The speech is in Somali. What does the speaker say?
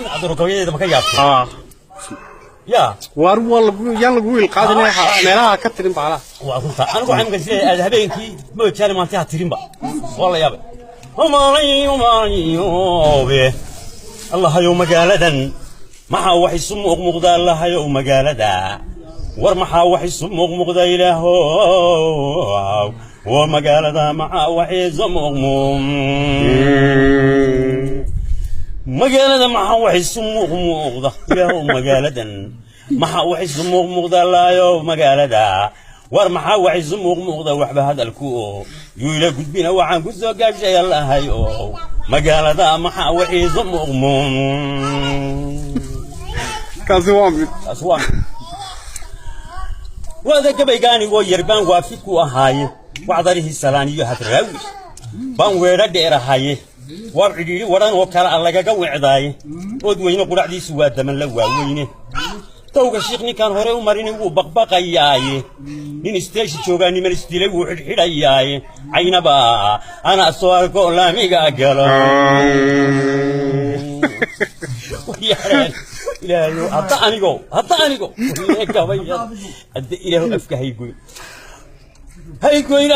In adaro gabayadeeda ma ka yaabtay? Aa. Ya. Waar waa lagu yaan lagu wiil qaadinaya meelaha ka tirin baalaha. Waa runta. Anigu waxaan imika sileeyahay aad habeenkii moojaane maanta ha tirinba. Waa la yaabay. Umalayumayobe, Allahayow magaaladan maxaa wax isu muuqmuuqda? Allahayow magaalada, war maxaa wax isu muuqmuuqda? Ilaahow, waa magaalada maxaa wax isu muuqmuuq? Magaalada maxaa wax isu muuqmuuqda? Ilaahow, magaaladan maxaa wax isu muuqmuuqda? Allahayow, magaalada, war maxaa wax isu muuqmuuqda? Waxba hadalku yuu ila gudbina, waxaan ku soo gaabshay, Allahayow, magaalada maxaa wax isu muuqmuuq? Kaasi waa mid. Taas waa mid. Waada gabayga anigoo yarbaan waafid ku ahaaye, wacdarihii salaan iyo hadraawi baan weedho dheer ahaye, waar cidhiidhi wadhan oo kale a lagaga wecdaaye. Ood weyne qudhacdiisu waa daman la waaweyne. Dawga shiikh ninkaan hore u marini wuu baqbaqayaaye. Nin isteeshi joogaa niman isdilay wuu xidhxidhayaaye. Caynaba ana soo arko laamiga galo. Waryareen, Ilaahayow, hadda anigo, hadda anigo gabayada, hadda Ilaahu afka haygoyn, haygoyn.